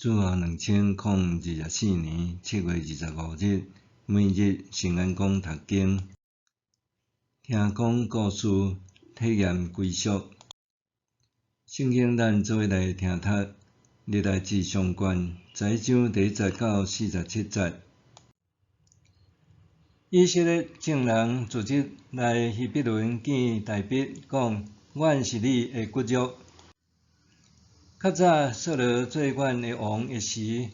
主後2024年7月25日，每日圣安讲读经，听讲故事，体验归属。圣经咱做伙来听读，历代志上卷11章第1节到47节。以色列眾人次日來希伯崙見大衛，講：阮是你的骨肉。較早掃羅做阮的王的時，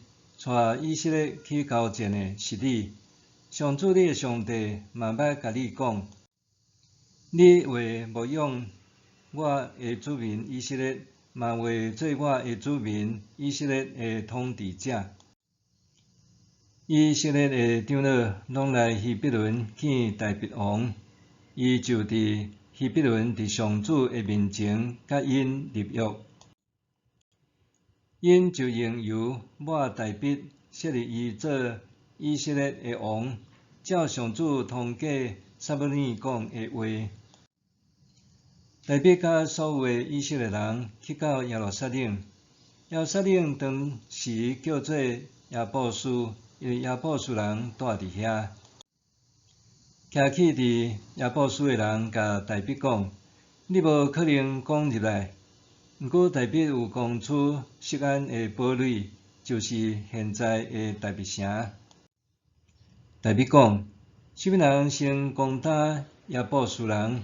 帶以色列去交戰的是你。上主你的上帝嘛捌共你講：你為牧養我的子民以色列，嘛為做我的子民以色列的統治者。以色列的長老攏來希伯崙見大衛王，伊就佇希伯崙佇上主的面前佮𪜶立約。𪜶就用油抹大衛，設立伊做以色列的王，照上主通過撒母耳講的話。大衛佮所有的以色列人去到耶路撒冷。耶路撒冷當時叫做耶布斯，因為耶布斯人住佇遐。徛起佇耶布斯的人共大衛講：你無可能攻入來。毋過大衛有攻取錫安的堡壘，就是現在的大衛城。大衛講：啥物人先攻打耶布斯人，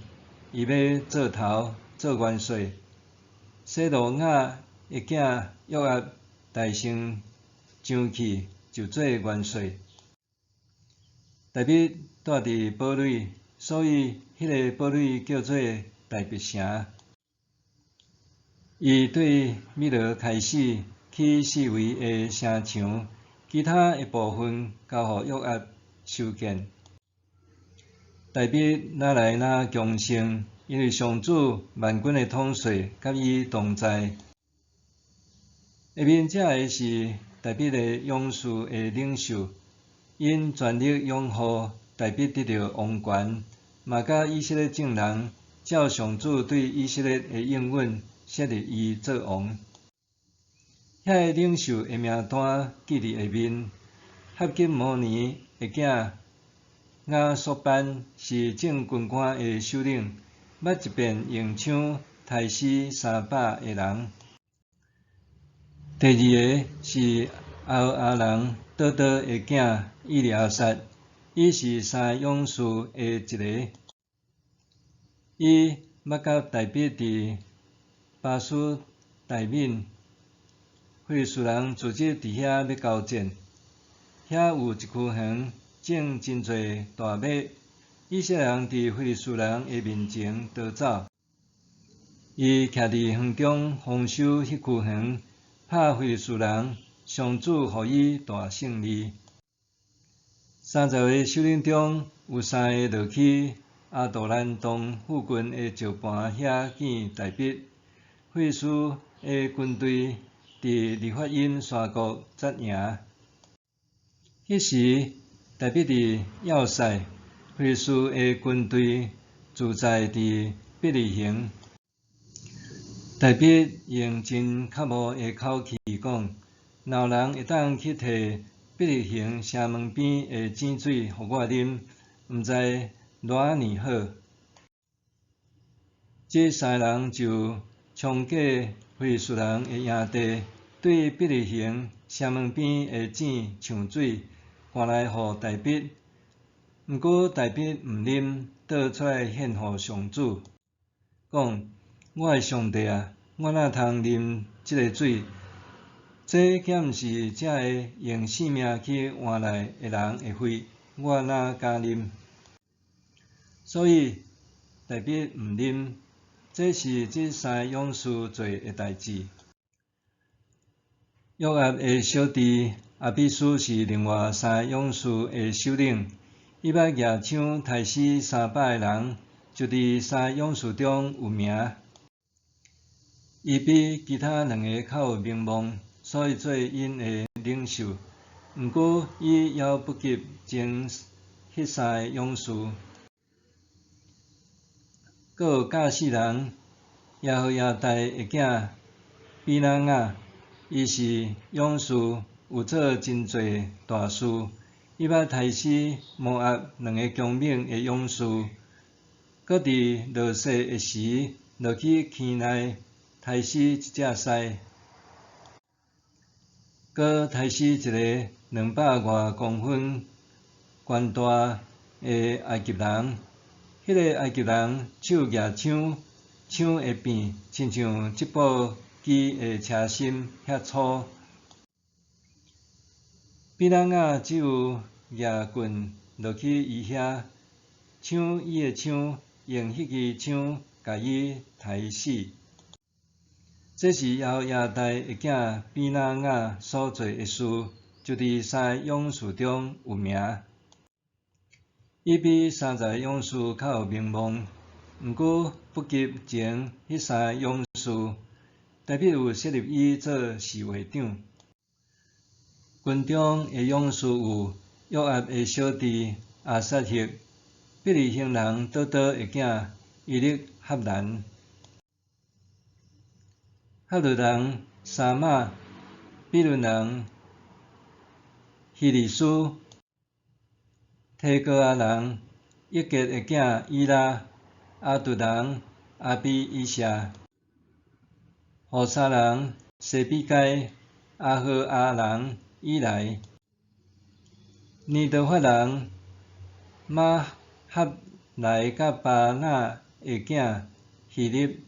伊欲做頭做元帥。洗魯雅的囝約押大聲上去，就做元帥。大衛住佇堡壘，所以彼个堡壘叫做大衛城。伊對米羅開始起四圍的城牆，其他的部分交予約押修建。大衛愈來愈強盛，因為上主萬軍的統帥佮伊同在。下面這个是大衛的勇士的領袖，𪜶全力擁護大衛得著王權，嘛佮以色列眾人照上主對以色列的應允，設立伊做王。遐个領袖的名單記佇下面。哈基摩尼的囝雅索班是眾軍官的首領，捌一遍用槍刣死300个人。第二个是亞何亞人多多的囝以利亞撒，伊是三个勇士的一个。伊捌佮大衛佇巴斯大憫，非利士人次日佇遐欲交戰，遐有一區園種真濟大麥，以色列人佇非利士人的面前逃走。伊徛佇園中防守彼區園，拍非利士人，上主予伊大勝利。30个首領中有三个落去亞杜蘭洞附近的石盤遐見大衛。非利士的軍隊佇利法因山谷紮營。彼時，大衛佇要塞，非利士的軍隊駐紮佇伯利恆。大衛用真較無的口氣講：若有人會當去提伯利恆城門邊的井水予我啉，毋知偌爾好。這三个人就衝過非利士人的營地，對伯利恆城門邊的井搶水，攑來予大衛。毋過大衛毋啉，倒出來獻予上主，講：我的上帝啊，我哪通啉這个水？這敢毋是這个用性命去換來的人的血？我哪敢啉？所以大衛毋啉。這是這三個勇士做的代誌。約押的小弟亞比書是另外三个勇士的首領，伊捌舉槍刣死300个人，就佇三個勇士中有名。伊比其他兩个較有名望，所以做𪜶的領袖。毋過伊猶不及前彼三个勇士。閣有甲士人耶何耶大的囝比拿雅，伊是勇士，有做真濟大事。伊捌刣死摩押兩个強猛的勇士，閣佇落雪的時落去坑內刣死一隻獅，閣刣死一个200外公分懸大的埃及人。彼个埃及人手舉槍，槍的柄親像織布機的車芯遐粗。比拿雅只有舉棍落去伊遐，搶伊的槍，用彼支槍共伊刣死。這是耶何耶大的囝比拿雅所做的事，就佇三个勇士中有名。伊比30个勇士較有名望，毋過不及前彼三个勇士。大衛有設立伊做侍衛長。軍中的勇士有約押的小弟亞撒黑，伯利恆人多多的囝伊力哈難，哈律人沙瑪，比倫人希利斯，提哥亞人益結的囝以拉，亞突人亞比以謝，戶沙人西比該，亞何亞人以萊，尼多法人瑪哈萊佮巴拿的囝希立，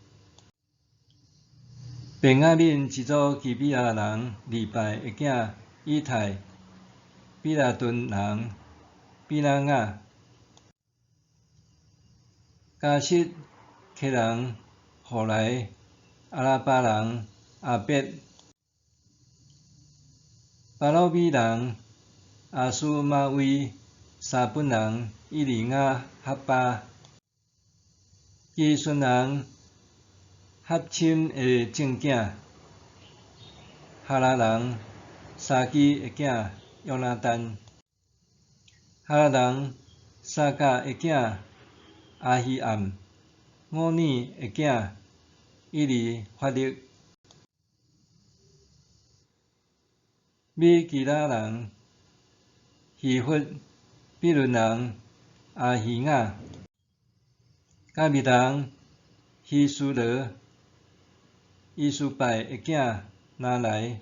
便雅憫支族基比亞人利拜的囝以太，比拉頓人比拿雅，迦實克人戶萊，阿拉巴人亞別，巴魯米人亞斯瑪威，沙本人以利亞哈巴，基順人合深的正囝，哈拉人沙基的囝約拿單，哈拉人沙甲的囝亞希暗，烏尼的囝以利法勒，米基拉人希弗，比倫人亞希雅，迦密人希斯羅，伊斯拜的囝拿萊，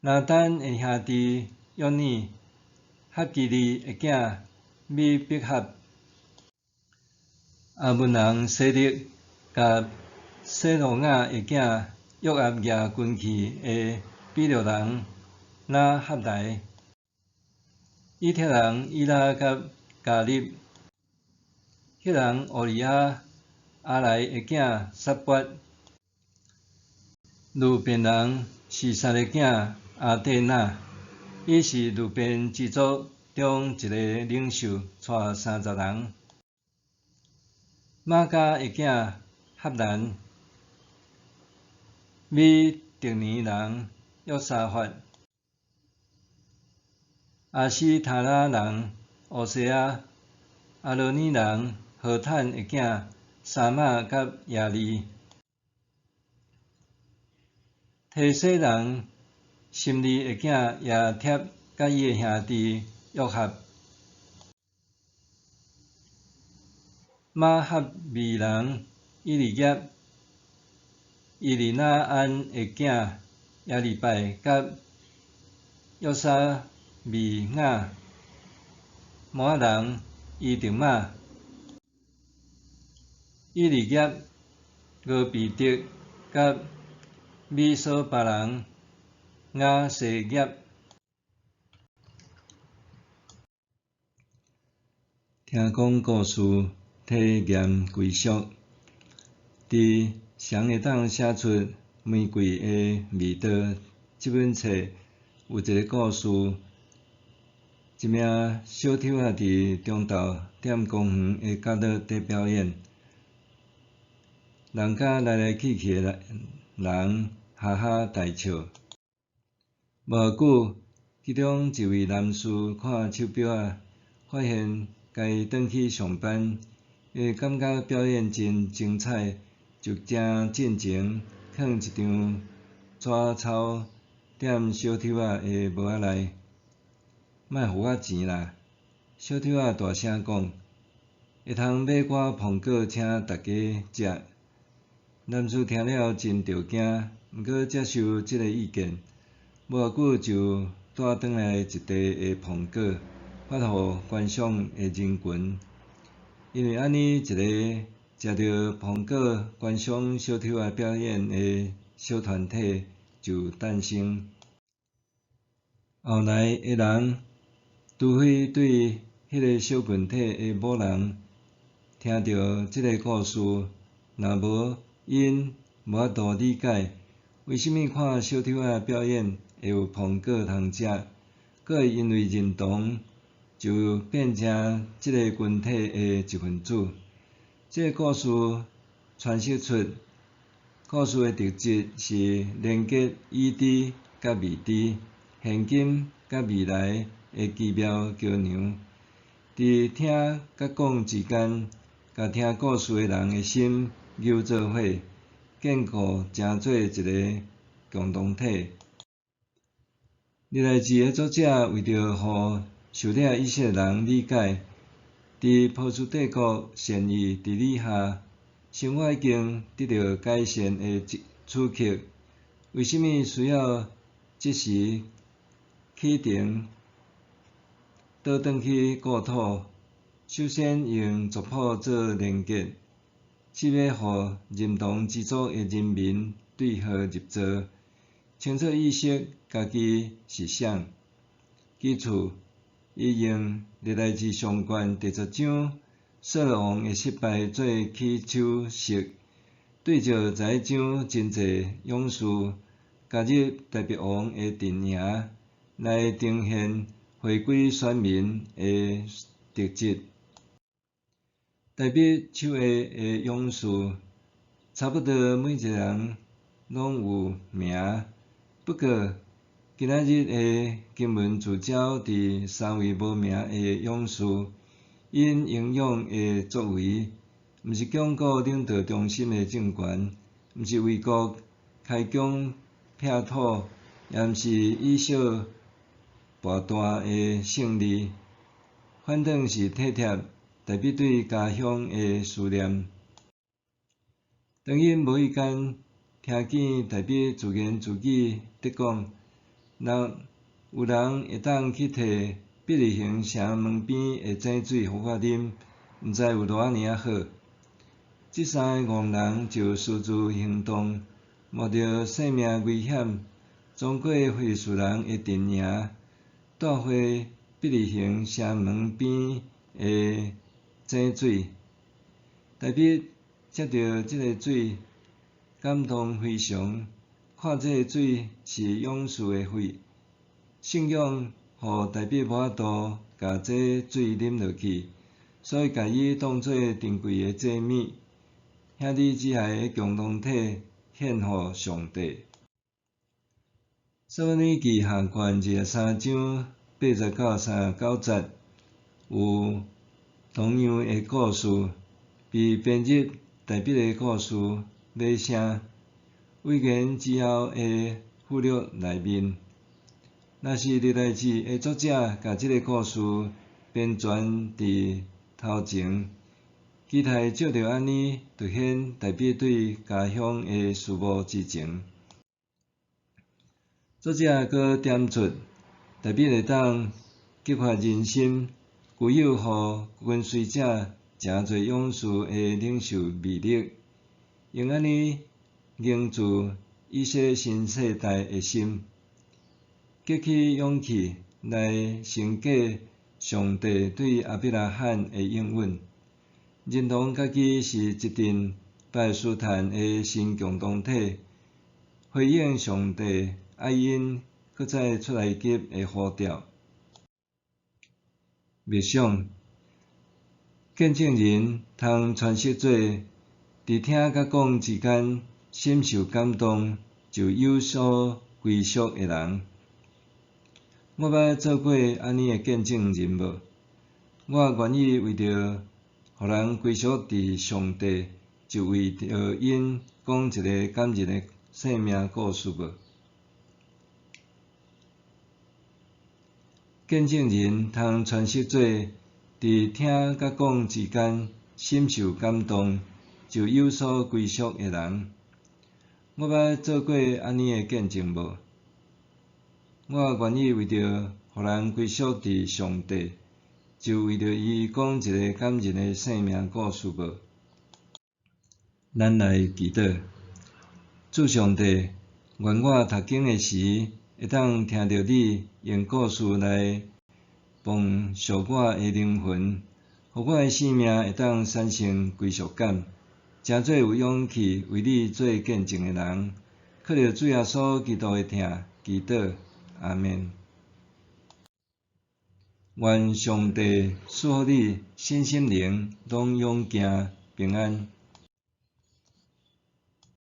拿單的兄弟約尼，哈基利的囝米比合，亞捫人洗勒佮洗魯雅的囝約押舉軍器的比略人拿哈萊，以鐵人以拉佮迦立，赫人烏利亞阿萊的囝撒拔，流便人示撒的囝亞底拿，伊是流便支族中一个領袖，帶30人。瑪迦的囝哈蘭，米特尼人約沙法，亞斯他拉人烏西亞，亞羅尼人何坦的囝沙瑪佮耶利，提洗人心利的囝耶帖佮伊的兄弟約合，瑪哈米人以利業，以利拿安的囝耶利拜佮約沙米雅，摩押人伊特瑪，以利業、俄比德佮米索巴人雅西業。聽講故事，體驗歸屬，佇誰會當寫出玫瑰的味道這本冊有一个故事，一名小丑仔佇中晝踮公園的角落佇表演，人佮來來去去的人哈哈大笑。無偌久，其中一位男士看手錶仔，發現該轉去上班，伊感覺表演真精彩，就誠盡情，囥一張紙抄踮小抽仔的帽仔內。莫予我錢啦！小抽仔大聲講，會通買寡蘋果請大家食。男士聽了真著驚，毋過接受這个意見，無偌久就帶轉來一袋的蘋果，發予觀賞的人群。因為按呢一个食著蘋果觀賞小抽仔表演的小團體就誕生。後來的人，除非對彼个小群體的某人聽著這个故事，若無𪜶無法度理解，為啥物看小抽仔表演會有蘋果通食，閣會因為認同就變成這个群體的一份子。這个故事詮釋出故事的特質是連結已知佮未知、現今佮未來的奇妙橋梁。佇聽佮講之間，共聽故事的人的心搝做伙，建構成做一个共同體。歷來誌的作者為著予受掠以色列人理解，佇波斯帝國善意治理下，生活已經得著改善的此刻，為啥物需要這時啟程倒轉去故土？首先用族譜做連結，是欲予認同之族的人民對號入座，清楚意識家己是啥。其次，伊用歷來誌上卷第十章掃羅王的失敗做起手式，對照11章真濟勇士加入大衛王的陣營，來呈現回歸選民的特質。大衛手下的勇士，差不多每一个人攏有名。不過，今仔日的經文聚焦佇三位無名的勇士，𪜶英勇的作為，毋是鞏固領導中心的政權，毋是為國開疆闢土，也毋是以小博大的勝利，反轉是體貼大衛對家鄉的思念。當𪜶無意間聽見大衛自言自語佇講：若有人會當去提伯利恆城門邊的井水予我啉，毋知有偌爾仔好。這三个戇人就私自行動，冒著性命危險，衝過非利士人的陣營，帶回伯利恆城門邊的井水。大衛接著這个水，感動非常，看這个水是勇士的血，信仰予大衛無法度共這水啉落去，所以共伊當做珍貴的祭物，兄弟之愛的共同體獻予上帝。撒母耳記下卷23章80到39節有同樣的故事，被編入大衛的故事尾聲，預言之後的附錄內面。若是歷來誌的作者共這个故事編纂佇頭前，期待藉著按呢凸顯大衛對家鄉的思慕之情。作者閣點出，大衛會當激發人心，具有予跟隨者誠濟勇士的領袖魅力，用按呢凝聚以色列新世代的心，激起勇氣來承繼上帝對亞伯拉罕的應允，認同家己是一陣巴勒斯坦的新共同體，回應上帝愛𪜶閣再出埃及的呼召。默想，見證人通詮釋做佇聽佮講之間，深受感動就有所歸屬的人。我捌做過按呢的見證人無？我願意為著予人歸屬佇上帝，就為著𪜶講一个感人的生命故事無？見證人通詮釋做佇聽佮講之間深受感動，就有所歸屬的人。我捌做過按呢的見證無？我願意為著予人歸屬佇上帝，就為著伊講一個感人的生命故事無？咱來祈禱，主上帝，願我讀經的時，會當聽著你用故事來幫助我的靈魂，予我的生命會當產生歸屬感，成做有勇氣為你做見證的人。靠著主耶穌基督的疼，祈禱，阿們。願上帝賜福你，身心靈攏勇健平安。